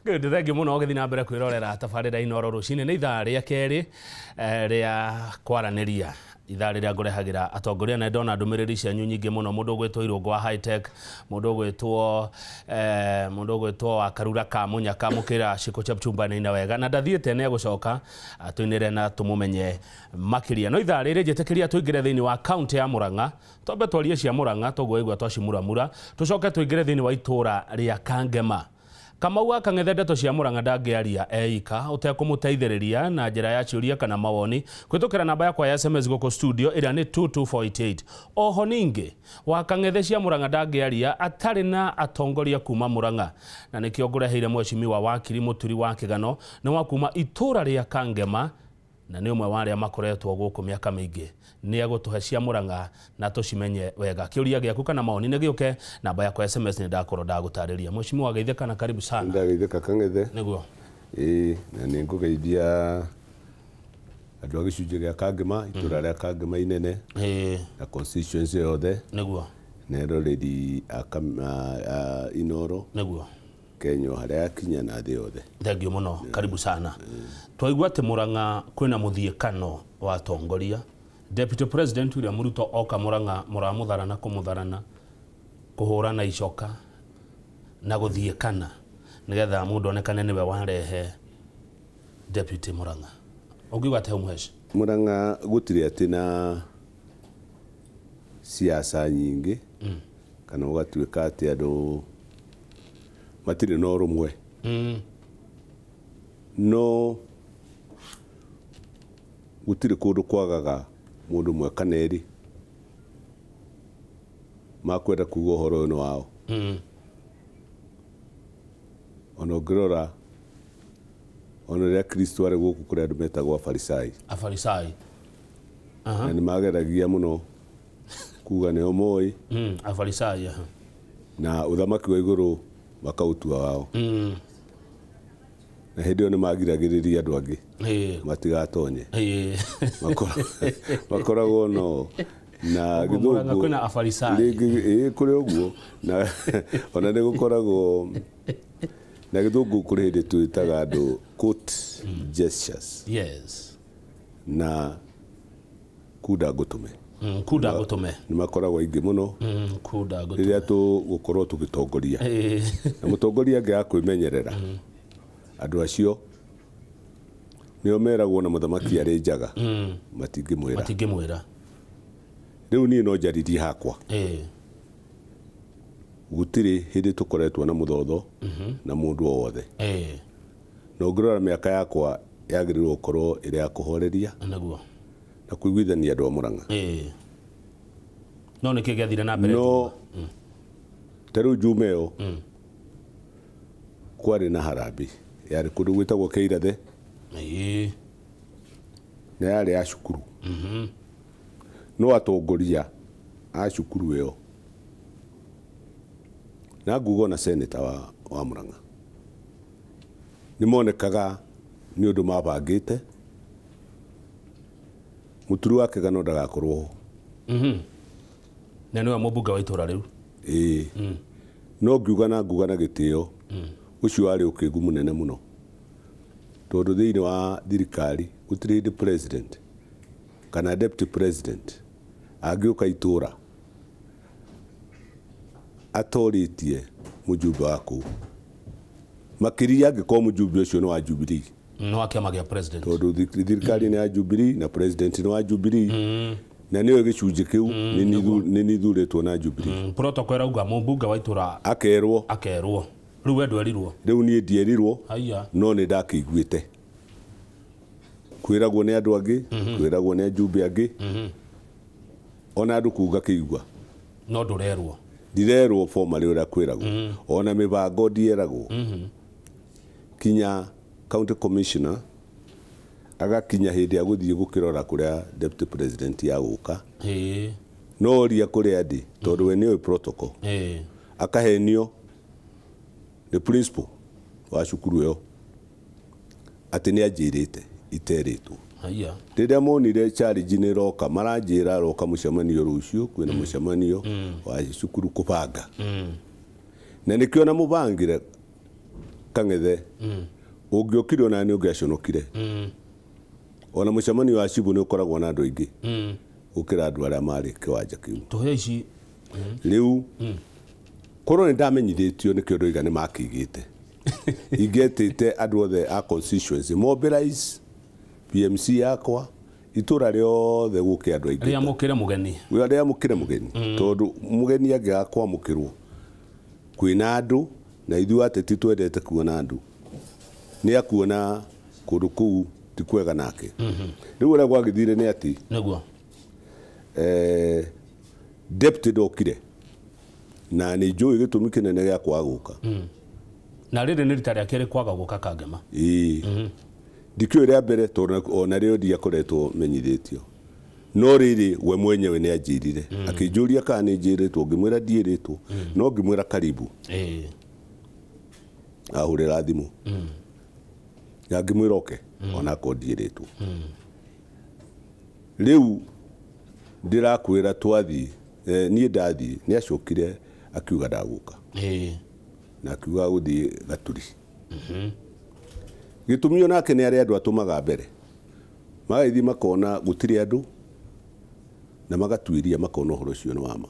Good, thank you muno ũgĩthiĩ na mbere kwĩrorera tabarĩra Inooro rũcinĩ. Nĩ ithaa rĩa kerĩ rĩa kwaranĩria, ithaa rĩrĩa ngũrehagĩra atongoria, na ndona ndũmĩrĩri cianyu nyingĩ mũno. Mũndũ ũgwĩtwo Irũngũ wa high tech, mũndũ ũgwĩtwo wa Karura ka Mũnyaka, mũkĩra Shiko Chepchumba nĩ wega na ndathiĩte, nĩ egũcoka atũinĩre na tũmũmenye makĩria. No ithaa rĩrĩ njĩtĩkĩria tũingĩre thĩinĩ wa kaunti ya Murang'a, twambe twarie cia Murang'a tũguo twacimuramura, tũcoke tũingĩre thĩinĩ wa itũũra rĩa Kangema. Kamau wa Kang'ethe, ndeto cia Murang'a ndangĩaria eika ũtekũmũteithĩrĩria na njĩra ya ciũria kana mawoni kũhĩtũkĩra namba yakwa ya SMS gũkũ studio ĩrĩa nĩ 22488. Oho ningĩ wa Kang'ethe cia Murang'a ndangĩaria atarĩ na atongoria kuma Murang'a, na nĩkĩo ngũreheire mheshimiwa wakiri Mũturi wa Kĩgano, nĩ wa kuma itũũra rĩa Kangema na nĩ ũmwe wa arĩa makoretwo gũkũ mĩaka mĩingĩ. Nĩ egũtũhe cia Murang'a na tũcimenye wega. Kĩũria gĩaku kana maoni nĩ gĩũke namba yakwa SMS, nĩ ndakorwo ndagũtarĩria. Mheshimiwa, geithĩka na karibu sana. Ndageithĩka, Kang'ethe. Nĩguo. Ĩĩ, na nĩ ngũgeithia andũ a gĩcunjĩ gĩa Kangema, itũũra rĩa Kangema inene na constituency yothe na eroreri a Inooro Kenya o harĩa yakinya na thĩ yothe. Thank you mũno, karibu sana. Twaigua atĩ Murang'a kwĩna mũthiĩkano wa atongoria. Deputy President William Ruto oka Murang'a, mũramũtharana, kũmũtharana, kũhũrana icoka na gũthiĩkana nĩgetha mũndũ onekane nĩwe warehe deputy Murang'a. Ũngiuga atĩa hau, mũheci? Murang'a gũtirĩ atĩ na siasa nyingĩ kana ũgatuĩka atĩ andũ matirĩ na ũrũmwe, no gũtirĩ kũndũ kwagaga mũndũ ũmwe kana erĩ makwenda kuga ũhoro ũyũ nĩ wao. Ona ũngĩrora, ona rĩrĩa Kristo arĩ gũkũ, kũrĩ andũ metagwo Afarisai. Afarisai. Na nĩ mageragia mũno kuga nĩo moĩ Afarisai, aha. na ũthamaki wa igũrũ makaũtua wao, na hĩndĩ ĩyo nĩ magiragĩrĩria andũ angĩ matigatonye. Makoragwo no na Ũguo Murang'a kwĩna Afarisai. Rĩngĩ ĩĩ, kũrĩ ũguo, na ona nĩ gũkoragwo na gĩthũngũ kũrĩ hĩndĩ twĩtaga andũ court gestures na kunda ngũtũme. Kunda ngũtũme. Nĩ makoragwo aingĩ mũno Kunda ngũtũme. rĩrĩa tũgũkorwo tũgĩtongoria, na mũtongoria angĩaga kwĩmenyerera, andũ acio nĩo meragwo na mũthamaki arĩ njaga, matingĩmwĩra. Matingĩmwĩra. Rĩu niĩ no njaririe hakwa. Gũtirĩ hĩndĩ tũkoretwo na mũthotho na mũndũ o wothe. Na ũngĩrora mĩaka yakwa yagĩrĩirwo gũkorwo ĩrĩ ya kũhoreria na kũiguithania andũ a Mũrang'a. No nĩkĩ gĩathire na mbere? No ta rĩu Juma ĩyo kwarĩ na harambĩ yarĩ kũndũ gwĩtagwo Keirathe, na yarĩ ya cukuru, no atongoria a cukuru ĩyo na nguga ona seneta wa Murang'a nĩ monekaga nĩ ũndũ mabangĩte Mũturi wa Kĩgano ndagakorwo ho. Na nĩwe mũmbunge wa itũũra rĩu. Ĩĩ, no ngiuga na nguga na gĩtĩo, ũcio warĩ ũkĩngu mũnene mũno, tondũ thĩinĩ wa thirikari gũtirĩ hĩndĩ president kana deputy president angĩũka itũũra atorĩtie mũjumbe wa kũu, makĩria angĩkorwo mũjumbe ũcio nĩ wa Jubilee. No wa kĩama gĩa president. Tondũ thirikari nĩ ya Jubilee na president nĩ wa Jubilee, na nĩyo gĩcunjĩ kĩu nĩ nithurĩtwo na Jubilee. Protocol ĩrauga mũmbunge wa itũũra akerwo. Akerwo. Rĩu we ndwerirwo? Rĩu niĩ ndierirwo. Haiya. No nĩ ndakĩiguĩte kwĩragwo nĩ andũ angĩ, kwĩragwo nĩ ajumbe angĩ, ona andũ kũu ngakĩigua. No ndũrerwo. Ndirerwo formally ũrĩa kwĩragwo, ona mĩbango ndieragwo, kinya county commissioner agakinya hĩndĩ ya gũthiĩ gũkĩrora kũrĩa deputy president ya gũka, no oria kũrĩa ndĩ, tondũ we nĩoĩ protocol, akahenio nĩ principal wa cukuru ĩyo atĩ nĩ anjĩrĩte iterĩtwo. Haiya. Rĩrĩa monire challenge nĩ ĩroka, maranjĩra aroka mũcemanio rũciũ, kwĩna mũcemanio wa cukuru kũbanga, na nĩkĩo na mũbangĩre Kang'ethe ũngĩokire ona nĩ ũngĩaconokire. Ona mũcemanio wa cibũ nĩ ũkoragwo na andũ aingĩ gũkĩra andũ arĩa marĩ kĩwanja kĩu. Tũhe ici rĩu korwo nĩ ndamenyithĩtio nĩkĩo ndoiga nĩ makĩigĩte. Ingĩetĩte andũ othe a constituency mobilize PMC yakwa itũra rĩothe gũke andũ aingĩ. Rĩamũkĩre mũgeni. Rĩamũkĩre mũgeni tondũ mũgeni angĩaga kwamũkĩrwo kwĩna andũ na ithuĩ ateti twendete kuona andũ nĩ akuona kũndũ kũu ti kwega nake. Rĩu ũrĩa gwagĩthire nĩ atĩ nĩguo deputy ndokire na nĩ njũĩ gĩtũmi kĩnene gĩa kwaga gũka. Na rĩrĩ nĩ rita rĩa kerĩ kwaga gũka Kangema. Ĩĩ ndikĩũĩ rĩa mbere tondũ ona rĩo ndiakoretwo menyithĩtio no rĩrĩ we mwenyewe nĩ anjĩrire akĩnjũria kana nĩ njĩrĩtwo ngĩmwĩra ndiĩrĩtwo no ngĩmwĩra karibu. Ahũrĩra thimũ na ngĩmwĩra oke onakorwo ndiĩrĩtwo. Rĩu ndĩrakwĩra twathiĩ niĩ ndathiĩ nĩ acokire akiuga ndagũka na akiuga gũthiĩ Gaturi. Gĩtũmi onake nĩ arĩa andũ atũmaga mbere magagĩthiĩ makona gũtirĩ andũ na magatuĩria makona ũhoro ũcio nĩ wama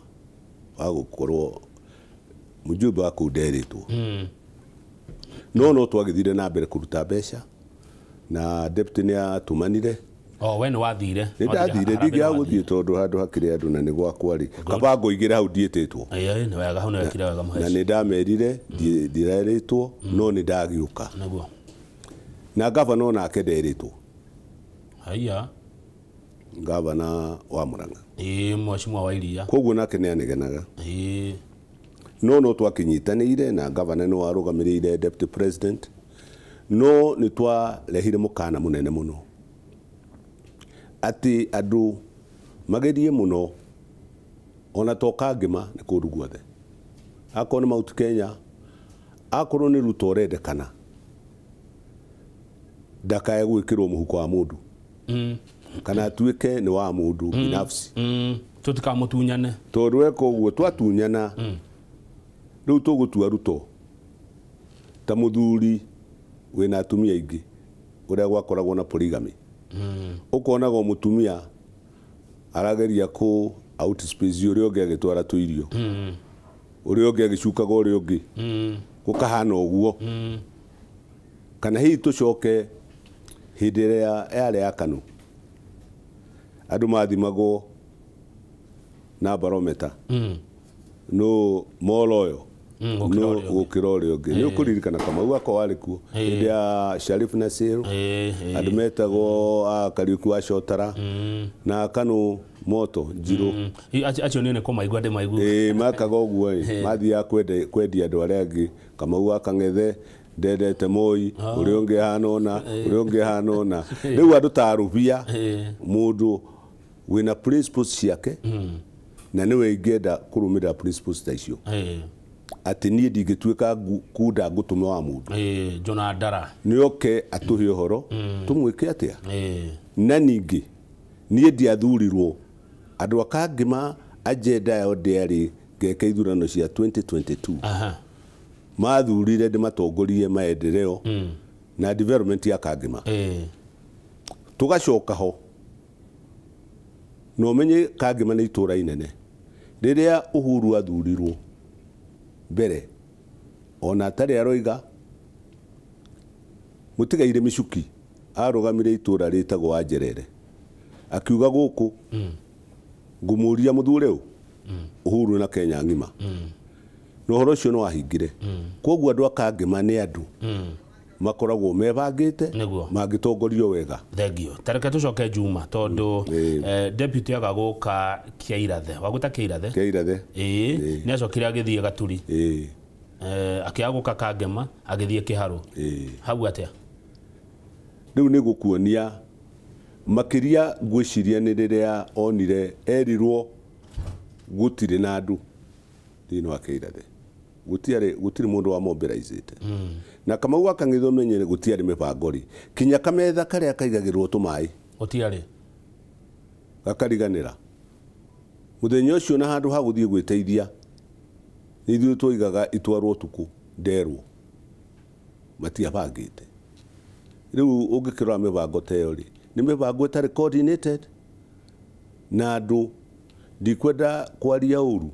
wa gũkorwo mũjumbe wa kũu nderĩtwo. No twagĩthire na mbere kũruta mbeca na deputy nĩ atũmanire. O we nĩ wathire? Nĩ ndathire ndingĩaga gũthiĩ tondũ handũ hakĩrĩ andũ na nĩ gwakwa rĩ kaba ngũigĩre hau ndiĩtĩtwo. Ĩĩ nĩ wega hau nĩ wekire wega mũheci. Na nĩ ndamerire ndirerĩtwo no nĩ ndagĩũka. Nĩguo. Na gavana onake nderĩtwo. Haiya. Gavana wa Murang'a. Ĩĩ mheshimiwa wa Iria. Koguo nake nĩ anegenaga. Ĩĩ. No twakinyitanĩire na gavana nĩ warũgamĩrĩire deputy president no nĩ twarehire mũkana mũnene mũno atĩ andũ magerie mũno ona to Kangema nĩ kũndũ guothe akorwo nĩ Mount Kenya akorwo nĩ Ruto ũrendekana ndakae gwĩkĩrwo mũhuko wa mũndũ kana atuĩke nĩ wa mũndũ binafsi. Tũtikamũtunyane tondũ eka ũguo twatunyana rĩu tũgũtua Ruto ta mũthuri wĩna atumia aingĩ ũrĩa gwakoragwo na polygamy. Ũkonaga mũtumia arageria kũ outspace ũrĩa ũngĩ agĩtwara tũirio ũrĩa ũngĩ agĩcukaga ũrĩa ũngĩ gũkahana ũguo. Kana hihi tũcoke hĩndĩ ĩrĩa yarĩ ya KANU andũ mathimagwo na barometa no moloyo no gũkĩra ũrĩa ũngĩ. Nĩ ũkũririkana Kamau akwa warĩ kuo hĩndĩ ya Sharif Nasir andũ metagwo Kariuki wa Cotara na KANU moto njirũ. Acio niĩ nĩ kũmaigua ndĩmaigua. Ĩĩ makaga ũguo ĩ mathiaga kwendia andũ arĩa angĩ. Kamau wa Kang'ethe ndendete Moi ũrĩa ũngĩ ahana ũna ũrĩa ũngĩ ahana ũna. Rĩu andũ ta Rubia mũndũ wĩna principles ciake na nĩwe ingĩenda kũrũmĩrĩra principles ta icio atĩ niĩ ndingĩtuĩka kunda ngũtũme wa mũndũ. Jona Ndara nĩ oke atũhe ũhoro tũmwĩke atĩa. Na ningĩ niĩ ndiathurirwo andũ a Kangema agenda yao ndĩarĩ ngeka ithurano cia 2022. Mathurire ndĩmatongorie maendeleo na development ya Kangema. Tũgacoka ho na ũmenye Kangema nĩ itũra inene. Rĩrĩa Uhuru athurirwo mbere ona atarĩ aroiga mũtigaire Michuki arũgamire itũra rĩtagwo Wanjerere akiuga gũkũ ngũmũria mũthure ũyũ Uhuru na Kenya ng'ima. Na ũhoro ũcio nĩ wahingire. Koguo andũ a Kangema nĩ andũ makoragwo mebangĩte mangĩtongorio wega. Thengio. Tareke tũcoke Juma tondũ deputy aga gũka Kĩairathe. Wagũta Kĩairathe? Kĩairathe. Ĩĩ. Nĩ acokire agĩthiĩ Gaturi. Ĩĩ. Akĩaga gũka Kangema agĩthiĩ Kĩharũ. Ĩĩ. Hau atĩa? Rĩu nĩ gũkuonia makĩria ngwĩciria nĩ rĩrĩa onire erirwo gũtirĩ na andũ thĩinĩ wa Kĩirathe. Gũtirĩ mũndũ wa mobilizĩte. Na Kamau wa Kang'ethe ũmenyere gũtiarĩ mĩbango rĩ kinya kametha karĩa kaigagĩrwo tũmaĩ gũtiarĩ gakariganĩra. Mũthenya ũcio na handũ ha gũthiĩ gwĩteithia nĩ ithuĩ twoigaga itwarwo ũtukũ nderwo Matiabangĩte. Rĩu ũngĩkĩrora mĩbango ta ĩyo rĩ, nĩ mĩbango ĩtarĩ coordinated na andũ ndikwenda kwaria ũru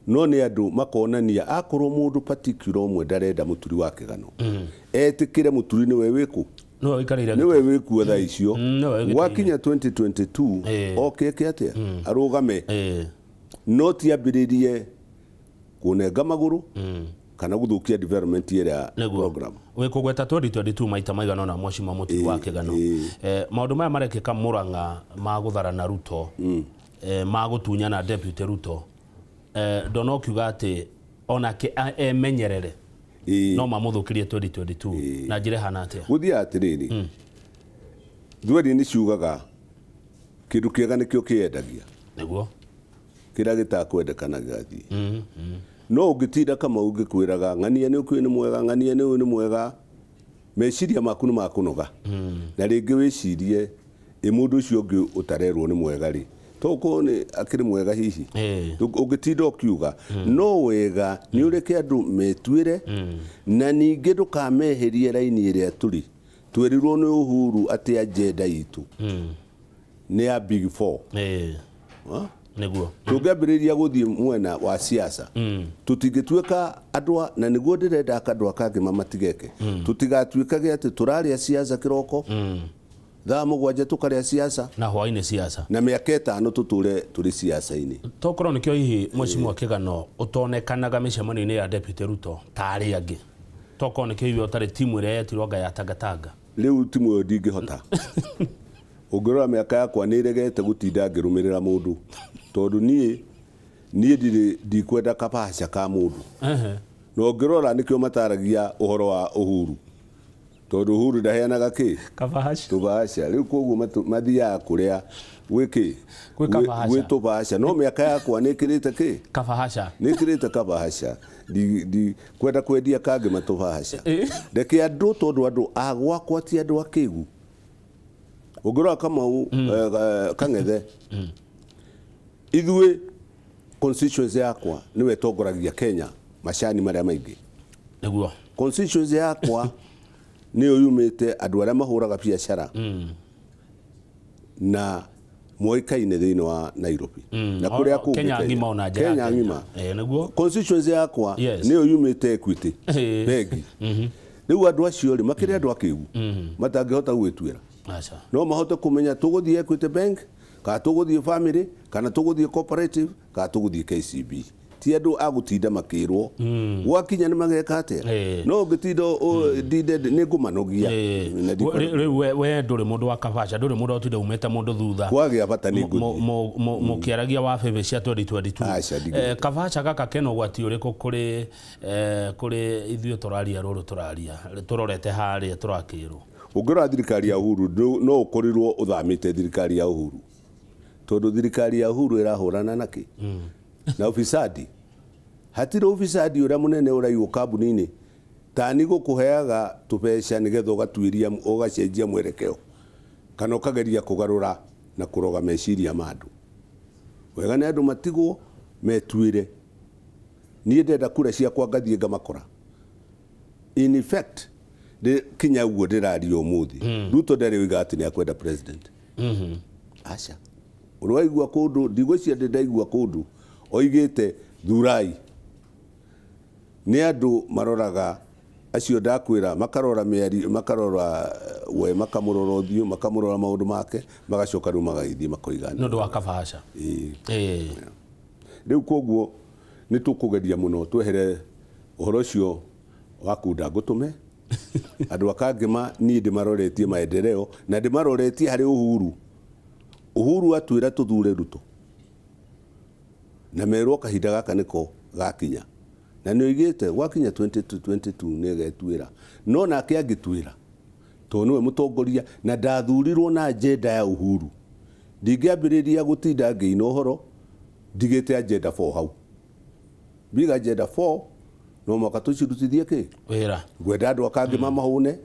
no nĩ andũ makonania akorwo mũndũ particular ũmwe ndarenda mũturi wa kĩgano etĩkĩre mũturi nĩwe wĩkũ nĩwe wĩkuo thaa icio gwakinya 2022 oke eke atĩa arũgame no ti ambĩrĩrie kũnenga magũrũ kana gũthũkia development ĩrĩa program wĩkũgweta 2022 maita maigana ũna mheshimiwa Mũturi wa Kĩgano. Maũndũ maya marekĩka Murang'a ma gũtharana Ruto, ma gũtunyana Deputy Ruto, ndona ũkiuga atĩ onake emenyerere no mamũthũkirie 2022 na njĩra ĩhana atĩa? Gũthiaga atĩrĩrĩ, thweri nĩ ciugaga kĩndũ kĩega nĩkĩo kĩendagia nĩguo kĩrĩa gĩtakwendekana gĩgathiĩ. No ũngĩtinda Kamau ngĩkwĩraga ng'ania nĩ ũkũĩ nĩ mwega, ng'ania nĩ ũyũ nĩ mwega, meciria maku nĩ makũnoga na rĩngĩ wĩcirie ĩ mũndũ ũcio ũngĩ ũtarerwo nĩ mwega rĩ tokorwo nĩ akĩrĩ mwega hihi ũngĩtinda ũkiuga no wega nĩ ũreke andũ metuĩre na ningĩ ndũkameherie raini ĩrĩa tũrĩ twerirwo nĩ Uhuru atĩ agenda itũ nĩ ya big four. Nĩguo tũngĩambĩrĩria gũthiĩ mwena wa siasa tũtingĩtuĩka andũ na nĩguo ndĩrenda andũ a Kangema matigeke tũtigatuĩkage atĩ tũrarĩa siasa kĩroko thaa 7 tũkarĩa siasa na hwainĩ siasa na mĩaka 5 tũtũre tũrĩ siasa-inĩ. Tokorwo nĩkĩo hihi mheshimiwa Kĩgano ũtonekanaga mĩcemanio-inĩ ya Deputy Ruto ta arĩa angĩ, tokorwo nĩkĩo hihi ũtarĩ timu ĩrĩa yetirwo anga ya Tangatanga. Rĩu timu ĩyo ndingĩhota. Ũngĩrora mĩaka yakwa nĩ ĩregete gũtinda ngĩrũmĩrĩra mũndũ tondũ niĩ ndirĩ ndikwenda kabaca ka mũndũ. Na ũngĩrora nĩkĩo mataragia ũhoro wa Uhuru tondũ Uhuru ndaheanaga kĩ kabaca tũbaca. Rĩu koguo mathiaga kũrĩa gwĩ gwĩ tũbaca no mĩaka yakwa nĩ ĩkĩrĩte kĩ kabaca nĩ ĩkĩrĩte kabaca kwenda kwendia Kangema tũbaca reke andũ tondũ andũ a gwakwa ti andũ akĩgu. Ũngĩrora Kamau Kang'ethe ithuĩ constituency yakwa nĩwe ĩtongoragia Kenya macani marĩa maingĩ. Nĩguo constituency yakwa nĩyo yumĩte andũ arĩa mahũraga biacara na moĩkaine thĩinĩ wa Nairobi na kũrĩa kũngĩ Kenya ng'ima ona nja Kenya ng'ima. Nĩguo constituency yakwa nĩyo yumĩte Equity bengi. Rĩu andũ acio rĩ makĩrĩ andũ akĩgu matangĩhota gwĩtuĩra no mahote kũmenya tũgũthiĩ Equity Bank kana tũgũthiĩ Family kana tũgũthiĩ Cooperative kana tũgũthiĩ KCB. Ti andũ a gũtinda makĩrwo gwakinya nĩ mageka atĩa no ũngĩtinda ndinde nĩ ngũmanogia. Rĩu we ndũrĩ mũndũ wa kabaca, ndũrĩ mũndũ ũtinda umĩte mũndũ thutha kwagĩa bata nĩ ngũthiĩ mũkĩaragia wa bebe cia 2022. Kabaca gaka kena ũgwati ũrĩkũ kũrĩ kũrĩ ithuĩ tũraria rũrũ tũraria tũrorete harĩa tũrakĩrwo? Ũngĩrora thirikari ya Uhuru no ũkorirwo ũthamĩte thirikari ya Uhuru tondũ thirikari ya Uhuru ĩrahũrana na kĩ na ufisadi. Hatirĩ ufisadi ũrĩa mũnene ũraigwo kambuni-inĩ tani gũkũheaga tũbeca nĩgetha ũgatuĩria ũgacenjia mwerekeo kana ũkageria kũgarũra na kũroga meciria ma andũ. Wega nĩ andũ matigwo metuĩre. Niĩ ndenda kura ciakwa ngathiĩ ngamakora. In effect kinya ũguo ndĩraria ũmũthĩ Ruto ndarĩ oiga atĩ nĩ akwenda president. Aca ũrĩ waigua kũndũ ndigwĩciria ndĩ ndaigua kũndũ oigĩte thurai. Nĩ andũ maroraga acio ndakwĩra makarora mĩario makarora we makamũrora ũthiũ makamũrora maũndũ make magacoka rĩu magagĩthiĩ makoiga nĩ ũndũ wa kabaca. Rĩu koguo nĩ tũkũgeria mũno twehere ũhoro ũcio wa kunda ngũtũme andũ a Kangema niĩ ndĩmaroretie maendeleo na ndĩmaroretie harĩ Uhuru. Uhuru atwĩra tũthure Ruto na merwo kahinda gaka nĩko gakinya na nĩ oigĩte gwakinya 2022 nĩ agetuĩra no nake angĩtuĩra tondũ nĩwe mũtongoria na ndathurirwo na agenda ya Uhuru ndingĩambĩrĩria gũtinda ngĩina ũhoro ndigĩte agenda 4 hau biga agenda 4 no mwaka tũcirutithie kĩ wĩra ngwenda andũ a Kangema mahũne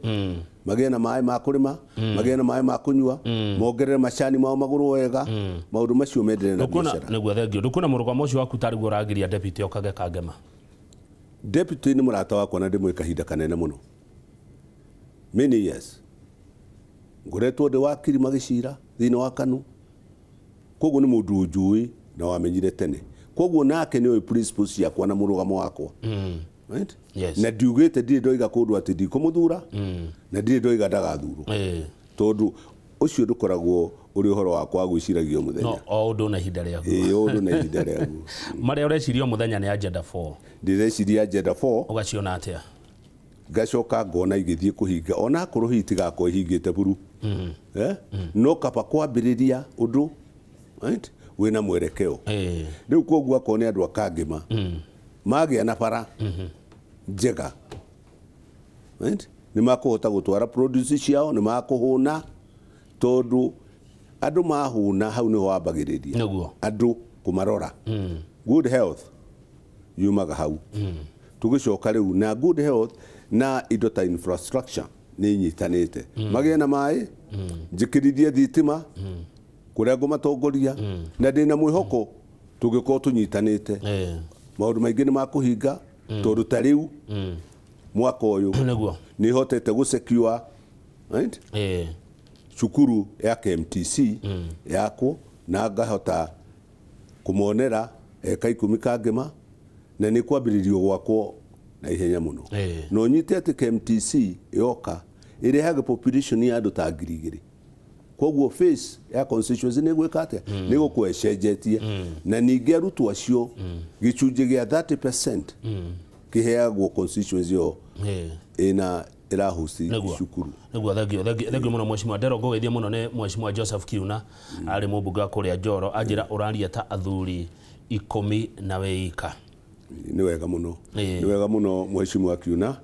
magĩe na maĩ ma kũrĩma magĩe na maĩ ma kũnyua mongerere macani mao magũrũ wega maũndũ macio menderere na biacara. Nĩguo thengio ndũkuona mũrũgamo ũcio waku tarĩguo ũragiria deputy okage Kangema? Deputy nĩ mũrata wakwa na ndĩmũĩ kahinda kanene mũno. Many years ngoretwo ndĩ wakiri magĩcira thĩinĩ wa KANU, koguo nĩ mũndũ ũnjũĩ na wamenyire tene, koguo nake nĩ oĩ principles ciakwa na mũrũgamo wakwa. Right? Yes. Na ndiugĩte, ndirĩ ndoiga kũndũ atĩ ndikũmũthura, na ndirĩ ndoiga ndagathurwo, tondũ ũcio ndũkoragwo ũrĩ ũhoro wakwa wa gwĩciragia o mũthenya. No o ũndũ na ihinda rĩaguo. Ĩĩ, o ũndũ na ihinda rĩaguo. Marĩa ũreciria o mũthenya nĩ agenda 4. Ndĩreciria agenda 4. Ũgaciona atĩa? Ngacoka ngona igĩthiĩ kũhinga, ona akorwo hihi itigakorwo ihingĩte buru, no kaba kwambĩrĩria ũndũ, right, wĩna mwerekeo. Rĩu koguo akorwo nĩ andũ a Kangema magĩa na bara njega, right, nĩ makũhota gũtwara produce ciao, nĩ makũhũna, tondũ andũ mahũna hau nĩho wambagĩrĩria. Andũ kũmarora. Good health yumaga hau. Tũgĩcoka rĩu na good health na indo ta infrastructure nĩ inyitanĩte, magĩe na maĩ, njĩkĩrithie thitima kũrĩa ngũmatongoria, na ndĩna mwĩhoko tũngĩkorwo tũnyitanĩte, maũndũ maingĩ nĩ makũhinga, tondũ ta rĩu mwaka ũyũ nĩ hotete gũsecure, right, cukuru ya KMTC yakwo, na ngahota kũmonera eka 10 Kangema, na nĩ kwambĩrĩrio gwakwo na ihenya mũno. Na ũnyite atĩ KMTC yoka ĩrehaga population ya andũ ta 2,000, koguo face ya constituency nĩ gwĩka atĩa, nĩ gũkorwo ĩcenjetie. Na ningĩ arutwo acio gĩcunjĩ gĩa 30% kĩheagwo constituency ĩyo ĩna ĩrahosti cukuru. Nĩguo, thengio, thengio mũno mheshimiwa Ndero. Ngũgeithia mũno nĩ mheshimiwa Joseph Kiuna, arĩ mũmbunge wa kũrĩa Njoro, anjĩra ũraria ta athuri 10 na wĩika. Nĩ wega mũno. Nĩ wega mũno mheshimiwa Kiuna.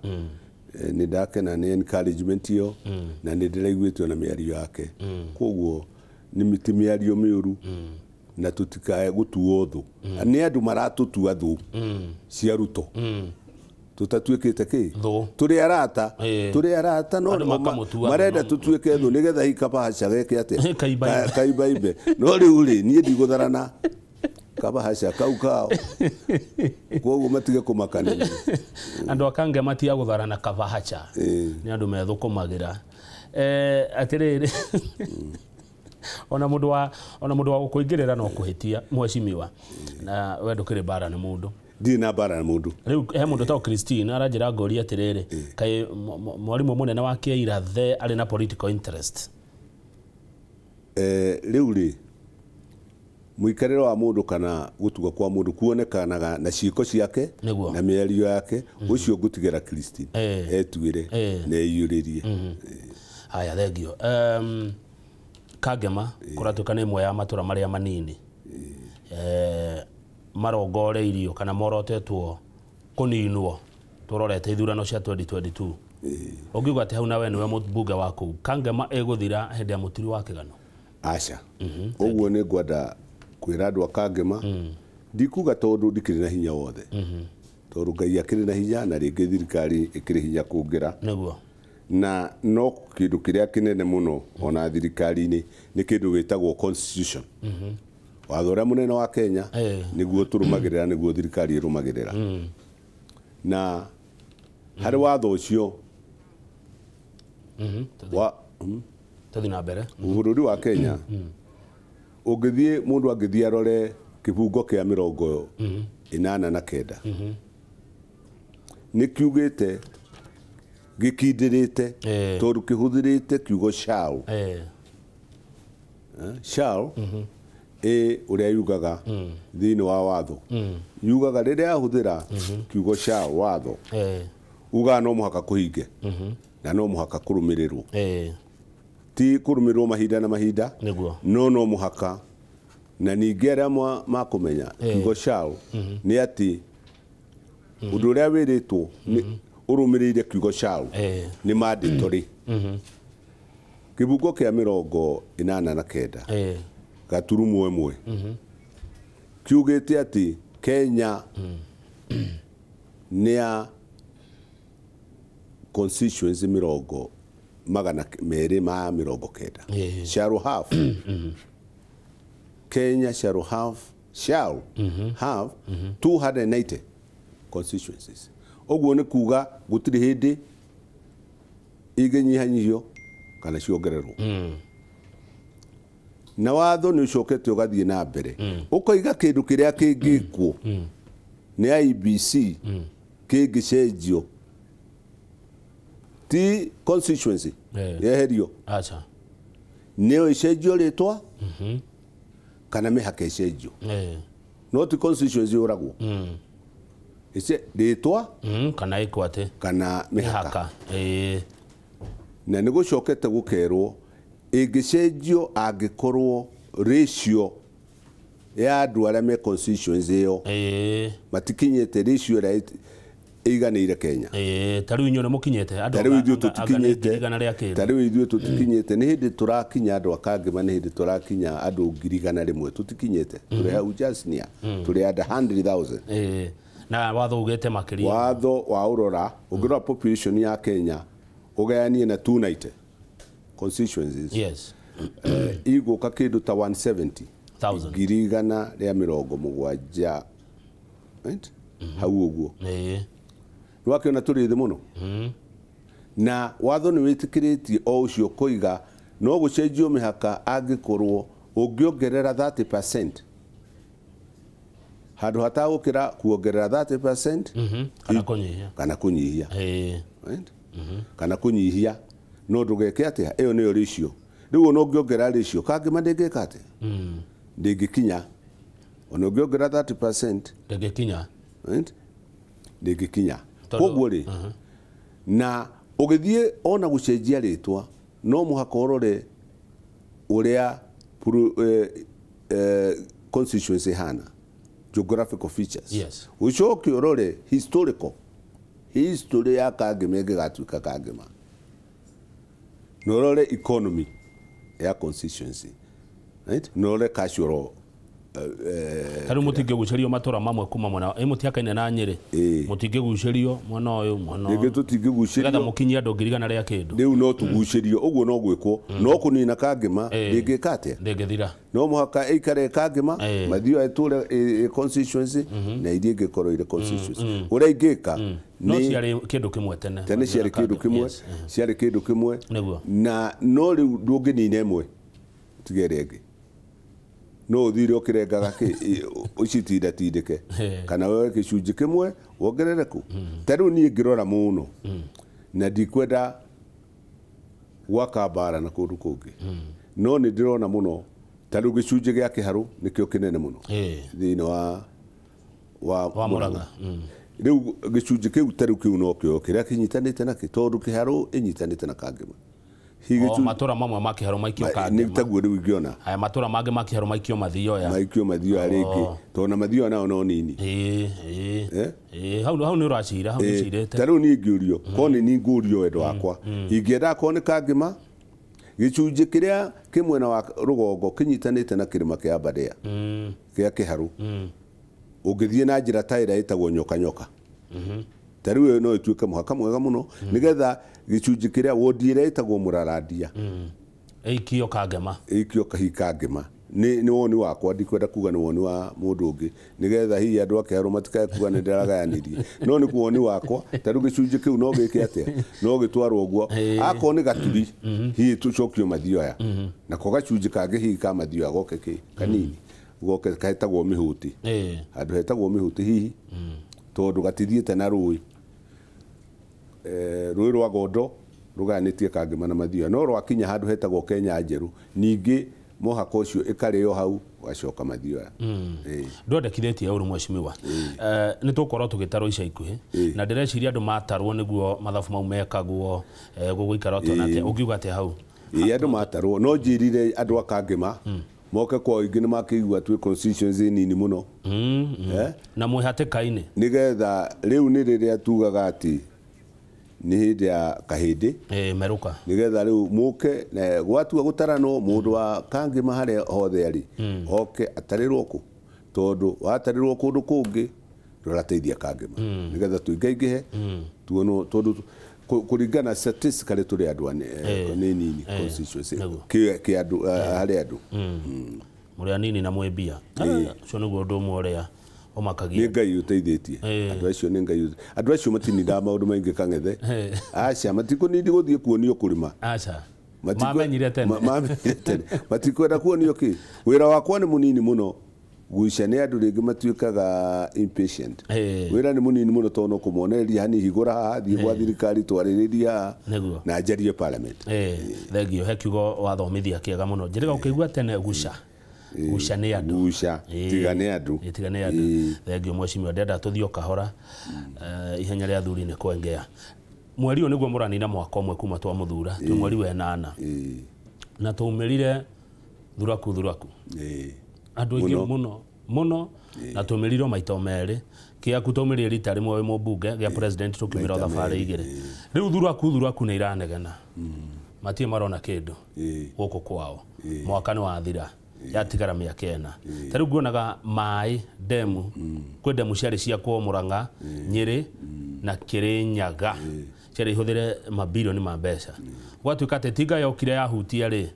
Nĩ ndakena nĩ encouragement ĩyo, na nĩ ndĩraiguĩte ona mĩario yake, koguo nĩ ti mĩario mĩũru, na tũtikae gũtuo thũ nĩ andũ maratũtua thũ cia Ruto, tũtatuĩkĩte kĩ. Thũ. Tũrĩ arata. Tũrĩ arata, no Andũ makamũtua marenda thũ, tũtuĩke thũ nĩgetha hihi kabahaca geke atĩa? Kaibaimbe. Kaibaimbe. No rĩu rĩ, niĩ ndigũtharana kabahaca kau kao, koguo matige kũmakanĩria. Andũ a Kangema ti a gũtharana kabahaca, nĩ andũ methũkũmagĩra. Atĩrĩrĩ, ona mũndũ wa gũkũingĩrĩra no kũhĩtia mheshimiwa, na we ndũkĩrĩ mbara nĩ mũndũ. Ndirĩ na mbara na mũndũ. Rĩu he mũndũ ta Christine aranjĩra ngoria atĩrĩrĩ, kaĩ mwarimũ mũnene wa Kĩaira the arĩ na political interest? Rĩu rĩ, mũikarĩre wa mũndũ kana gũtuga kwa mũndũ kuonekanaga na ciĩko ciake na mĩario yake. Ũcio ngũtigĩra Christine etuĩre na eiyũrĩrie. Haya, thengio. Kangema kũratuĩka nĩ ĩmwe ya matũra marĩa manini marongoreirio kana morotetwo kũninwo tũrorete ithurano cia 2022. Ũngiuga atĩ hau na we nĩwe mũmbunge wa kũu, Kangema ĩgũthira hĩndĩ ya mũtiri wa kĩgano? Aca, ũguo nĩ ngwenda kwĩra andũ a Kangema, ndikuga tondũ ndikĩrĩ na hinya wothe, tondũ Ngai akĩrĩ na hinya na rĩngĩ thirikari ĩkĩrĩ hinya kũngĩra. Na no kĩndũ kĩrĩa kĩnene mũno ona thirikari-inĩ nĩ kĩndũ gĩtagwo constitution, watho ũrĩa mũnene wa Kenya, nĩguo tũrũmagĩrĩra, nĩguo thirikari ĩrũmagĩrĩra. Na harĩ watho ũcio wa Tũthiĩ na mbere. Bũrũri wa Kenya, ũngĩthiĩ, mũndũ angĩthiĩ arore kĩbungo kĩa 89, nĩ kiugĩte gĩkindĩrĩte, tondũ kĩhũthĩrĩte kiugo shall. Shall ĩ ũrĩa yugaga thĩinĩ wa watho, yugaga rĩrĩa yahũthĩra kiugo shall, watho ugaga no mũhaka kũhinge na no mũhaka kũrũmĩrĩrwo. Ti kũrũmĩrĩrwo mahinda na mahinda, no mũhaka. Na ningĩ arĩa makũmenya kiugo shall nĩ atĩ ũndũ ũrĩa wĩrĩtwo nĩ ũrũmĩrĩire kiugo shall nĩ mandatory. Kĩbungo kĩa 89 gaturumo 1 kiugĩte atĩ Kenya nĩ ya constituency 290. Shall have, Kenya shall have 290 constituencies. Ũguo nĩ kuga gũtirĩ hĩndĩ Ingĩnyihanyihio kana ciongererwo. Na watho nĩ ũcokete ũgathiĩ na mbere ũkoiga kĩndũ kĩrĩa kĩngĩkwo nĩ IEBC kĩngĩcenjio ti constituency yeherio. Acha. Nĩyo ĩcenjio rĩtwa kana mĩhaka ĩcenjio. No ti constituency yũragwo. Rĩtwa kana ĩkwo atĩ kana mĩhaka. Na nĩ gũcokete gũkerwo ĩngĩcenjio angĩkorwo ratio ya andũ arĩa me constituency ĩyo matikinyĩte ratio ĩrĩa ĩiganĩire Kenya. Ta rĩu inyuĩ nĩ mũkinyĩte andũ Ta rĩu ithuĩ tũtikinyĩte. Ta rĩu ithuĩ tũtikinyĩte. Nĩ hĩndĩ tũrakinya andũ a Kangema, nĩ hĩndĩ tũrakinya andũ 100,000 tũtikinyĩte. Tũrĩ hau just near. Tũrĩ under 100,000. Na watho ugĩte makĩria. Watho wa ũrora ũngĩrora population ya Kenya ũgayanie na 290 constituencies. Yes. Igũka kĩndũ ta 170,000 170,000. Right? Hau ũguo. Nĩwakĩona tũrĩ thĩ mũno. Na watho nĩ wĩtĩkĩrĩtie o ũcio kũiga no gũcenjio mĩhaka angĩkorwo ũngĩongerera 30% handũ hatagũkĩra kuongerera 30% kana kũnyihia. Kana kũnyihia. Right? Kana kũnyihia no ndũgeke atĩa, ĩyo nĩyo ratio. Rĩu ona ũngĩongerera ratio Kangema ndĩngĩka atĩa? Ndĩngĩkinya. Ona ũngĩongerera 30% ndĩngĩkinya. Right? Ndĩngĩkinya. Koguo rĩ, na ũgĩthiĩ ona gũcenjia rĩtwa no mũhaka ũrore ũrĩa constituency hana geographical features. Yes. Ũcoke ũrore historical history ya Kangema ĩngĩgatuĩka Kangema, na ũrore economy ya constituency. Right? Na ũrore cultural. Ta rĩu mũtingĩgucĩrio matũra mamwe kuma mwena mũtiakaine na Nyĩrĩ. Mũtingĩgucĩrio mwena ũyũ mwena ũyũ. Rĩngĩ tũtingĩgucĩrio. Nĩgetha mũkinyie andũ 100,000 rĩa kĩndũ. Rĩu no tũgucĩrio ũguo no gwĩkwo no kũnina Kangema ndĩngĩka atĩa? Ndĩngĩthira. No mũhaka ĩikare Kangema Mathioya ĩtũre constituency na iria ingĩkorwo irĩ constituency. Ũrĩa ingĩka no ciarĩ kĩndũ kĩmwe tene. Tene ciarĩ kĩndũ kĩmwe, ciarĩ kĩndũ kĩmwe. Nĩguo. Na no rĩu ndũngĩnina ĩmwe tiga ĩrĩa ĩngĩ. No ũthire ũkĩrengaga ũcitindatindĩke kana woe gĩcunjĩ kĩmwe wongerere kũ. Ta rĩu niĩ ngĩrora mũno na ndikwenda gwaka mbara na kũndũ kũngĩ, no nĩ ndĩrona mũno ta rĩu gĩcunjĩ gĩa Kĩharũ nĩkĩo kĩnene mũno thĩinĩ wa Murang'a. Rĩu gĩcunjĩ kĩu ta rĩu kĩu nokĩo kĩrĩa kĩnyitanĩte nakĩ tondũ Kĩharũ ĩnyitanĩte na Kangema. Matũra mamwe ma Kĩharũ maikio Kangema. Nĩ taguo rĩu ingĩona. Aya matũra mangĩ ma Kĩharũ maikio Mathioya. Maikio Mathioya rĩngĩ tondũ na Mathioya nao no nini. Hau nĩ ũracira, hau nĩũcirĩte. Ta rĩu niĩ ngĩũrio korwo nĩ niĩ ngũrio wendo wakwa ingĩenda korwo nĩ Kangema gĩcunjĩ kĩrĩa kĩ mwena wa rũgongo kĩnyitanĩte na kĩrĩma kĩa Aberdare kĩa Kĩharũ ũngĩthiĩ na njĩra ta ĩrĩa ĩtagwo nyoka nyoka. Ta rĩu ĩyo no ĩtuĩke mũhaka mwega mũno nĩgetha gĩcunjĩ kĩrĩa wodi ĩrĩa ĩtagwo Mũrarandia ĩikio Kangema. Ĩikio Kangema. Nĩ woni wakwa, ndikwenda kuga nĩ woni wa mũndũ ũngĩ nĩgetha hihi andũ a Kĩharũ matikae kuga nĩ ndĩragayanirie, no nĩ woni wakwa. Ta rĩu gĩcunjĩ kĩu no gĩke atĩa? No gĩtwarwo ũguo. Akorwo nĩ Gaturi hihi tũcokio Mathioya, nako gacunjĩ kangĩ hihi ka Mathioya goke kĩ kanini goke kahetagwo Mĩhũti, handũ hetagwo Mĩhũti hihi tondũ gatithiĩte na rũĩ. Rũĩ rwa Gondo rũgayanĩtie Kangema na Mathioya, no rwakinya handũ hetagwo Kenya Njerũ ningĩ mũhaka ũcio ĩkarĩo hau ũgacoka Mathioya. Ndwendekithĩtie ũru mheshimiwa. Nĩ tũgũkorwo tũgĩtarwo ica ikuhĩ na ndĩreciria andũ matarwo nĩguo mathabu mau mekagwo gũgũikara ũtona atĩa, ũngiuga atĩa hau? Andũ matarwo no njĩrire andũ a Kangema moke kwa ũingĩ nĩ makĩigua twĩ constituency nini mũno. Na mwĩ hatĩka-inĩ nĩgetha rĩu nĩ rĩrĩa tugaga atĩ nĩ hĩndĩ ya kahĩndĩ merũka nĩgetha rĩu mũke gwatua gũtaranwo mũndũ wa Kangema harĩa hothe arĩ oke atarĩrwo kũ tondũ watarĩrwo kũndũ kũngĩ ndũrateithia Kangema nĩgetha tũingaingĩhe tuonwo tondũ kũringana statistically tũrĩ andũ nĩ nini constituency kĩ andũ harĩ andũ mũrĩ anini na mwĩ mbia. Ũcio nĩguo ũndũ ũmwe ũrĩa Ũmakagia. Nĩ Ngai ũteithĩtie andũ acio, nĩ Ngai andũ acio matinindaga maũndũ maingĩ Kang'ethe. Aca, matikũnindi gũthiĩ kuonio kũrĩma. Aca. Mamenyire tene. Mamenyire tene, matikwenda kuonio kĩ. Wĩra wakwa nĩ mũnini mũno guica, nĩ andũ rĩngĩ matuĩkaga impatient. Wĩra nĩ mũnini mũno tondũ no kũmonereria hani, hingũra haha, thiĩ gwa thirikari, twarĩrĩria haha na njarie parliament. Thengio, he kiugo wathomithia kĩega mũno, njĩrĩga ũkĩigua tene, guca guca nĩ andũ. Guca, tiga nĩ andũ. Tiga nĩ andũ. Thengio mheshimiwa, ndenda tũthiĩ o kahora. Ihenya rĩa thuri nĩ kwengea. Mweri ũyũ nĩguo mũranina mwaka ũmwe kuma twamũthura, twĩ mweri wa ĩnana, na twaumĩrire thuraku thuraku andũ aingĩ mũno mũno, na twaumĩrire maita merĩ. Kĩaku twaumĩrire rita rĩmwe wĩ mũmbunge, gĩa president tũkiumĩra thabarĩ igĩrĩ. Rĩu thuraku thuraku nĩ iranegena, matirĩ marona kĩndũ gũkũ kwao. Mwaka nĩ wathira, yatigara mĩaka 4. Ta rĩu nguonaga maĩ ndemu, kwĩ ndemu ciarĩ ciakwo Murang'a, Nyĩrĩ na Kĩrĩnyaga, ciarĩ ihũthĩre mabirioni ma mbeca. Gwatuĩka atĩ tinga yokire yahutia rĩ,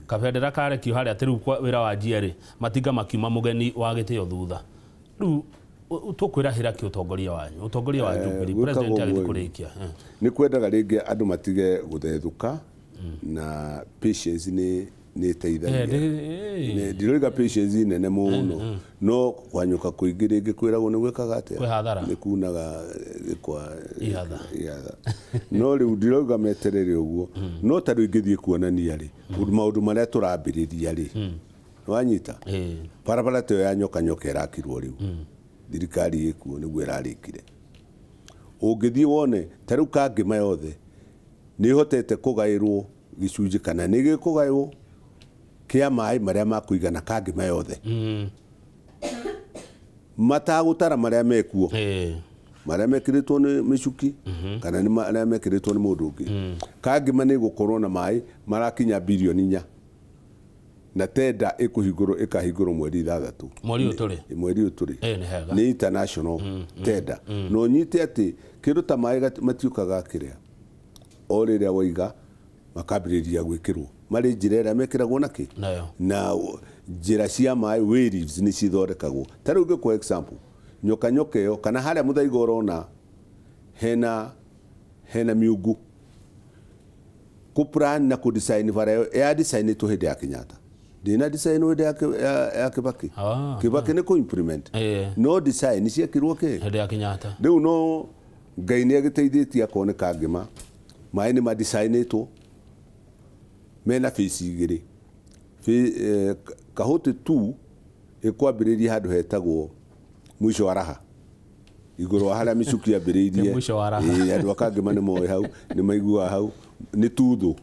kabendera karekio harĩa atĩ rĩu wĩra wanjia rĩ, matinga makiuma mũgeni wa gĩtĩo thutha. Rĩu tũkwĩrahĩra kĩ ũtongoria wanyu, ũtongoria wa Jubilee, president agĩthiĩ kũrĩkia? Nĩ kwendaga rĩngĩ andũ matige gũthethũka, na patience nĩ ĩteithagia. Ndiroiga patience nene mũno, no kwanyũka kũingĩ rĩngĩ kwĩragwo nĩ gwĩkaga atĩa, nĩ kunaga gĩkwa ihatha. No rĩu ndiroiga meterere ũguo, no ta rĩu ingĩthiĩ kuonania rĩ maũndũ marĩa tũrambĩrĩria rĩ, wanyita barabara ta ĩyo ya nyoka nyoka ĩrakirwo rĩu, thirikari ĩkuo nĩguo ĩrarĩkire. Ũngĩthiĩ wone ta rĩu Kangĩma yothe nĩ ĩhotete kũgaĩrwo gĩcunjĩ, kana nĩ gĩkũgaĩrwo kĩa maĩ marĩa makũigana Kangĩma yothe, matagũtara marĩa mekuo, marĩa mekĩrĩtwo nĩ mĩcuki kana nĩ marĩa mekĩrĩtwo nĩ mũndũ ũngĩ. Kangĩma nĩ gũkorwo na maĩ marakinya birioni 4, na tenda ĩkũhingũrwo, ĩkahingũrwo mweri 6. Mweri ũyũ tũrĩ. Mweri ũyũ tũrĩ. Nĩ international tenda. Na ũnyite atĩ kĩndũ ta maĩ matiũkaga kĩrĩa o rĩrĩa waiga makambĩrĩria gwĩkĩrwo, marĩ njĩra ĩrĩa mekĩragwo nakĩ na njĩra cia maĩ, waves nĩ cithondekagwo. Ta rĩu ngĩkũhe example, nyoka nyoka ĩyo kana harĩa mũthaiga ũrona hena miungu, kũ-plan na kũ-design bara ĩyo ya design-ĩtwo hĩndĩ ya Kenyatta, ndĩna design hĩndĩ ya Kibaki. Kibaki nĩ kũ-implement, no design ciekirwo kĩ hĩndĩ ya Kenyatta. Rĩu no Ngai nĩ agĩteithĩtie akorwo nĩ Kangĩma, maĩ nĩ ma-design-ĩtwo mena phase igĩrĩ. Kahũti 2 ĩkwambĩrĩria handũ hetagwo mũico wa raha, igũrũ wa harĩa mĩcuki yambĩrĩirie. Andũ a Kangĩma nĩ moĩ hau, nĩ maiguaga hau, nĩ tuthũ.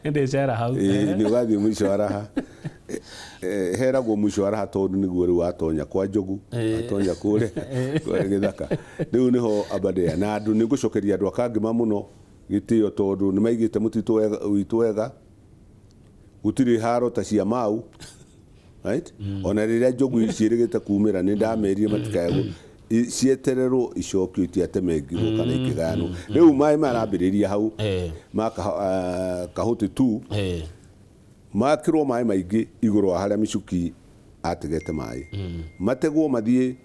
Ndĩcera hau. Nĩ ũgathiĩ mũico wa raha. Heragwo mũico wa raha tondũ nĩguo rĩu watonya kwa Njogu, watonya kũrĩa gĩthaka. Rĩu nĩho Aberdare. Na andũ nĩ ngũcokeria andũ a Kangĩma mũno gĩtĩo tondũ nĩ maigĩte mũtitũ witũ wega, gũtirĩ haro ta cia mau, right? Ona rĩrĩa njogu ciĩrĩgĩte kumĩra nĩ ndamerire matikae cietererwo icokio, itiatemengirwo kana ikĩgayanwo. Rĩu maĩ marambĩrĩria hau ma Kahũti 2, makĩrwo maĩ maingĩ igũrũ wa harĩa mĩcuki ategete maĩ, mategwo mathiĩ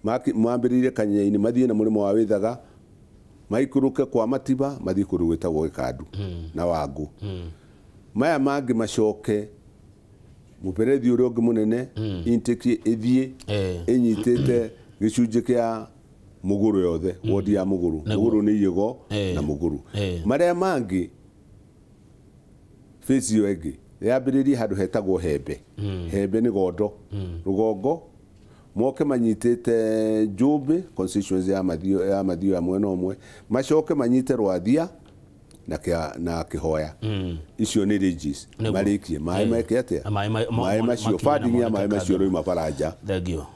mambĩrĩrie Kanyenya-inĩ, mathiĩ na mũrĩmo wa Wĩthaga, maikũrũke kwa Matiba, mathiĩ kũndũ gwĩtagwo Gĩkandu na Wangũ. Maya mangĩ macoke mũberethi ũrĩa ũngĩ mũnene intake ĩthiĩ ĩnyitĩte gĩcunjĩ kĩa Mũgũrũ yothe, wodi ya Mũgũrũ. Mũgũrũ nĩ Iyĩgo na Mũgũrũ. Marĩa mangĩ phase ĩyo ĩngĩ yambĩrĩrie handũ hetagwo Hembe. Hembe nĩ Gondo rũgongo, moke manyitĩte Njũmbĩ constituency ya Mathio ya mwena ũmwe, macoke manyite Rwathia na Kĩhoya. Icio nĩ ridges marĩkie maĩ meke atĩa, maĩ macio funding ya maĩ macio rĩu baranja. Thengio,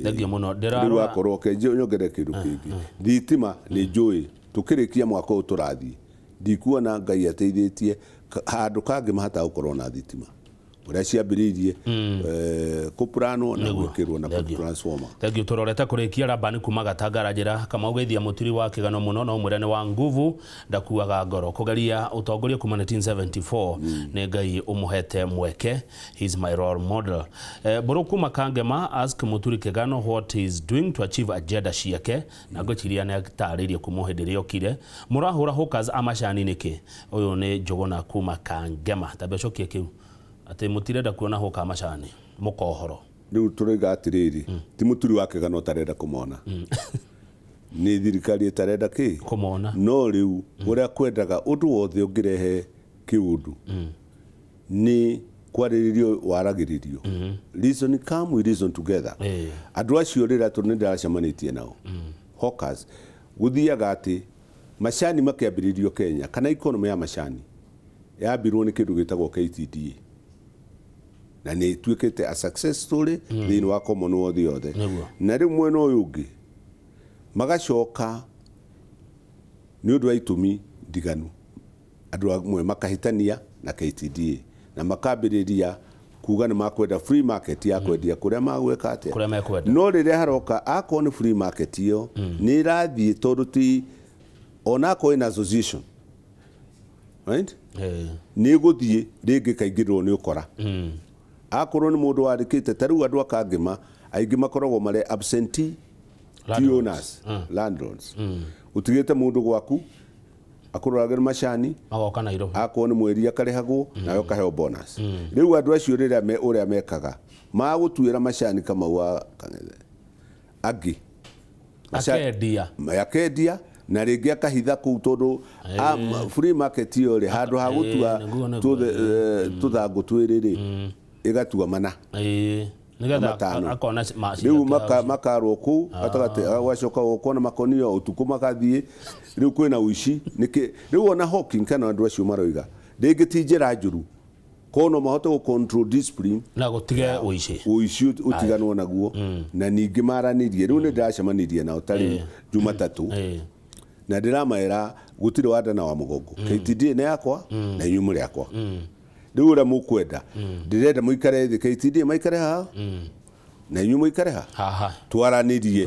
thengio mũno. Rĩu wakorwo kenjio nyongerere kĩndũ kĩngĩ, thitima nĩ njũĩ tũkĩrĩkia mwaka ũyũ tũrathiĩ, ndikuona Ngai ateithĩtie handũ kangĩ mahata gũkorwo na thitima. Ũrĩa ciambĩrĩirie kũplanwo na gwĩkĩrwo na transformer. Thank you. Turorete kurikia Rabani kuma Gatangara njira Kamau geithia Muturi wa Kigano muno no mwire ni wa nguvu ndakuaga ngoro kugeria utongoria kuma 1974 ni Ngai umuhete mweke. He is my role model. Buru kuma Kangema ask Muturi Kigano what he is doing to achieve agenda ciake na ngwiciria ni ataririe kuma hindi ria okire murahura hawkers amacani niki. Uyu ni Njuguna kuma Kangema tambe ucokie kiu ati mutirenda kuona hoka macani mukohoro. Riu turaiga atiriri ti Muturi wa Kigano utarenda kumona ni thirikari itarenda ki kumona no riu uria kwendaga undu wothe ungirehe kiundu ni kwariririo waragiririo. Reason come, we reason together. Andu acio rira tu ni ndiracemanĩtie nao hawkers guthiaga ati macani makiambĩrĩrio Kenya kana economy ya macani yambirwo ni kindu gitagwo KTDA na nä ituĩkĩte a success story thĩinĩ wa Commonwealth yothe. Na rĩu mwena ũyũ ũngĩ magacoka nĩ ũndũ wa itũmi ndiganu andũ amwe makahĩtania na KTDA na makambĩrĩria kuga nĩ makwenda free market ya kwendia kũrĩa magwĩka atĩa. No rĩrĩa haroka akorwo nĩ free market ĩyo nĩ ĩrathiĩ tondũ ti onakorwo ĩna association, right? Nĩ ĩgũthiĩ rĩngĩ kaingĩrĩrwo nĩ ũkora. Akorwo nĩ mũndũ wandĩkĩte ta rĩu andũ a Kangema aingĩ makoragwo marĩ absentee owners, landlords. Ũtigĩte mũndũ gwaku akũroragĩra macani magoka Nairobi, akorwo nĩ mweri akarĩhagwo nawe ũkaheo bonus. Rĩu andũ acio rĩrĩa ũrĩa mekaga magũtuĩra macani Kamau wa Kang'ethe angĩ akendia na rĩngĩ akahitha kũu tondũ free market ĩyo rĩ handũ ha gũtua tũthangũ twĩrĩ rĩ ĩgatua mana nigetha akona rĩu makarwo kũu gatagatĩ gwacoka gũkwo na makonio ũtukũ makathiĩ rĩu kwĩna ũici nĩkĩ rĩu ona hawking kana andũ acio maroiga rĩngĩ ti njĩra njũru kono no mahote gũ control discipline na gũtige ũici ũici ũtiganwo naguo na ningĩ maranĩrie rĩu nĩ ndĩracemanirie nao ta rĩu Jumatatũ na ndĩramaĩra gũtirĩ wanda na wa mũgongo. KTDA nĩ yakwa na inyuĩ mũrĩ akwa. Rĩu ũrĩa mũkwenda ndĩrenda mũikare thĩ KTDA maikare haha na inyuĩ mũikare haha twaranĩrie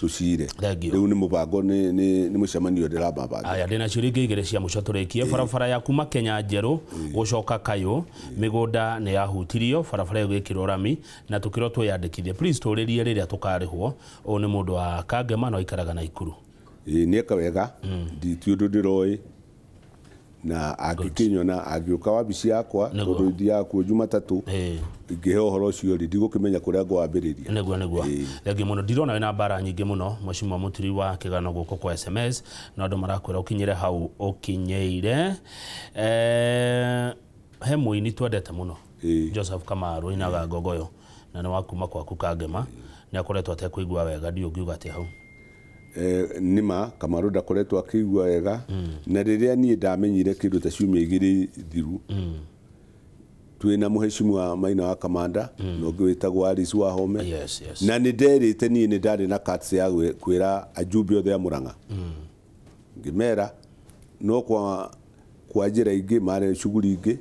tũcire. Rĩu nĩ mũbango nĩ mũcemanio ndĩramabanga. Aya ndĩna ciũria ingĩ igĩrĩ cia mũico tũrĩkie. Barabara ya kuma Kenya Njerũ gũcoka Kayũ mĩgũnda nĩ yahutirio barabara ĩyo ĩgĩkĩrwo rami na tũkĩrwo twĩyandĩkithie. Please tũrĩrie rĩrĩa tũkarĩhwo. Ũyũ nĩ mũndũ wa Kangema no aikaraga Naikuru. Nĩeka wega ti ũndũ ndĩroĩ na angĩkĩnyona angĩũka wabici yakwa tondũ ithiaga kuo Jumatatũ ingĩheo ũhoro ũcio rĩ ndigũkĩmenya kũrĩa ngwambĩrĩria. Nĩguo thengiũ mũno. Ndirona wĩna mbara nyingĩ mũno Mheshimiwa Muturi wa Kigano gũkũ kwa SMS no andũ marakwĩra ũkinyĩre hau ũkinyĩire. He mũini twendete mũno Joseph Kamaru ainaga ngogoyo na nĩ wa kuma kwaku Kangema nĩ akoretwo atekũigua wega ndiũ ngiuga atĩa hau. Nĩma Kamaru ndakoretwo akĩigua wega na rĩrĩa niĩ ndamenyire kĩndũ ta ciumia igĩrĩ thiru twĩna mũheshimiwa Maina wa Kamanda na ũngĩ wĩtagwo Alice Wahome. Yes. Na nĩ nderĩte niĩ nĩ ndarĩ na cards ya kwĩra ajumbe othe a Murang'a ngĩmera no kwa njĩra ingĩ marĩ shughuli ingĩ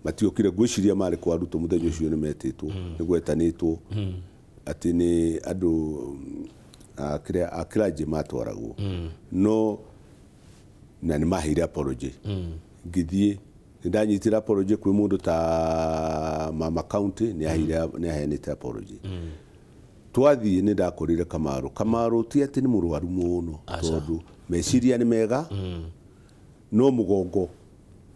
matiokire ngwĩciria marĩ kwa Ruto mũthenya ũcio nĩ metĩtwo nĩ gwetanĩtwo atĩ nĩ andũ akiraji matwaragwo no na nĩ maheire apology. Ngĩthiĩ nĩ ndanyitire apology kwĩ mũndũ ta mama county nĩ aheanĩte apology. Twathiĩ nĩ ndakorire Kamaru. Kamaru ti atĩ nĩ mũrwaru mũno tondũ meciria nĩ mega no mũgongo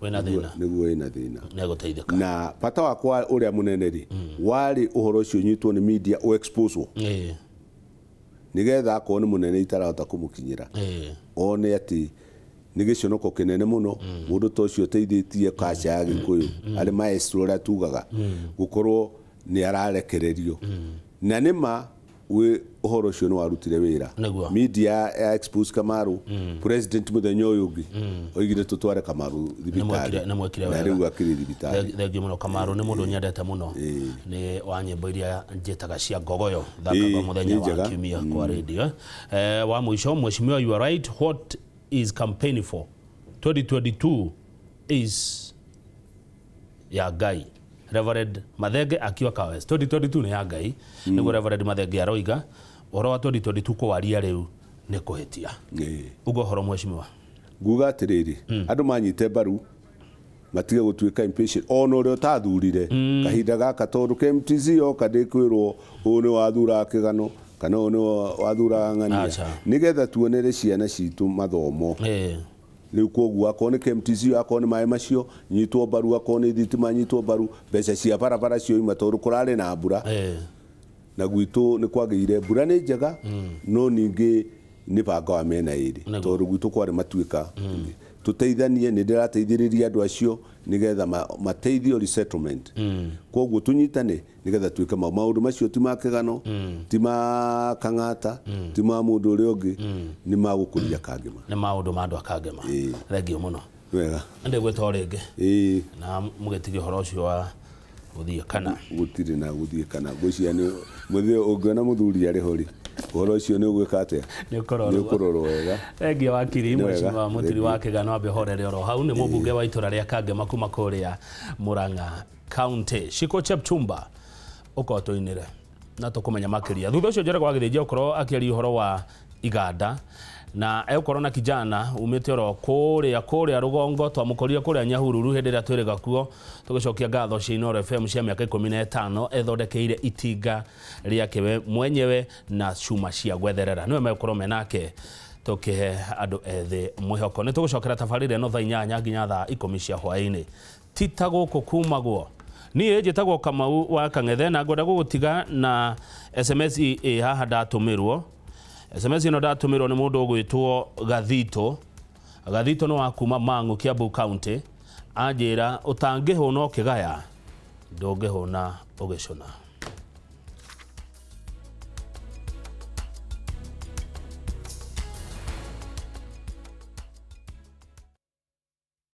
wĩna thĩna nĩguo wĩna thĩna nĩegũteithĩka. Na bata wakwa ũrĩa mũnene rĩ warĩ ũhoro ũcio ũnyitwo nĩ media ũ expose nigetha akorwo nĩ mũnene itarahota kũmũkinyĩra one atĩ nĩ gĩconoko kĩnene mũno mũndũ ta ũcio ũteithĩtie kaca ya Gĩkũyũ arĩ maestro ũrĩa tugaga gũkorwo nĩ ararekererio na nĩma ũhoro ũcio nĩ warutire wĩra. Media ya expose Kamaru president mũthenya ũyũ ũngĩ oigire tũtware Kamaru thibitarĩ na rĩu akĩrĩ thibitarĩ. Thengiũ mũno. Kamaru nĩ mũndũ nyendete mũno nĩ wa nyĩmbo iria njĩtaga cia ngogoyo thakaga mũthenya wa kiumia kwa radio. Wa mũico Mheshimiwa, you are right, what is campaigning for 2022 is ya Ngai. Reverend Mathenge akiwa Kawes 2022 nĩ ya Ngai nĩguo Reverend Mathenge aroiga ũhoro wa 2022 kũwaria rĩu nĩ kũhĩtia. Ugo ũhoro mheshimiwa. Nguga atĩrĩrĩ, andũ manyite mbaru matige gũtuĩka impatient ona ũrĩa ũtathurire kahinda gaka tondũ KMTC yoka ndĩkwĩrwo ũyũ nĩ wathuraga kĩgano kana ũyũ nĩ wathuraga ng'ania, nĩgetha tuonere ciana citũ mathomo. Rĩu koguo akorwo nĩ KMTC, akorwo nĩ maĩ macio nyitwo mbaru, akorwo nĩ thitima nyitwo mbaru, mbeca cia barabara cioima tondũ kũrarĩ na mbura na gwitũ nĩ kwagĩire mbura nĩ njega no ningĩ nĩ banga wa mĩena ĩrĩ tondũ gwitũ kwarĩ matuĩka. Tũteithanie, nĩ ndĩrateithĩrĩria andũ acio nĩgetha mateithio resettlement. Koguo tũnyitane nĩgetha twĩke maũndũ macio ti ma kĩgano, ti ma kang'ata, ti ma mũndũ ũrĩa ũngĩ, nĩ ma gũkũria Kangema. Nĩ maũndũ ma andũ a Kangema. Thengiũ mũno. Wega. Ndĩgwĩta o rĩngĩ. Na mũgĩtige ũhoro ũcio wa gũthiĩ kana. Gũtirĩ na gũthiĩ kana. Ngwĩciria nĩ mũthĩ ũngĩona mũthuri arĩ ho rĩ, ũhoro ũcio nĩ ũgwĩka atĩa? Nĩ ũkũrorwo wega. Thengiũ wakiri mheshimiwa Mũturi wa Kĩgano ambe horere oro hau nĩ mũmbunge wa itũra rĩa Kangema kuma kũrĩa Murang'a County. Shiko Chepchumba ũkorwo tũinĩre na tũkũmenya makĩria. Thutha ũcio Njoroge wa Gĩthĩnji okorwo akĩaria ũhoro wa iganda na egũkorwo na kijana umĩte oro kũrĩa rũgongo twamũkorire kũrĩa Nyahururu hĩndĩ ĩrĩa twĩrĩga kuo tũgĩcokia ngatho cia Inooro FM cia mĩaka 15 ethondekeire itinga rĩake we mwenyewe na cuma cia gwetherera. Nĩwe megũkorwo menake tũkĩhe andũ ethĩ mwĩhoko. Nĩ tũgũcokera tabarĩra ĩno thaa 8 nginya thaa 10 cia hwaĩ-inĩ. Ti ta gũkũ kumagwo. Niĩ njĩtagwo Kamau wa Kang'ethe na ngwenda gũgũtiga na SMS ĩ haha ndatũmĩrwo. SMS ĩno ndatũmĩrwo nĩ mũndũ ũgwĩtwo Gathito. Gathito nĩ wa kuma Mang'u, Kiambu County. Anjĩra ũtangĩhũna ũkĩgaya ndũngĩhũna ũgĩcũna.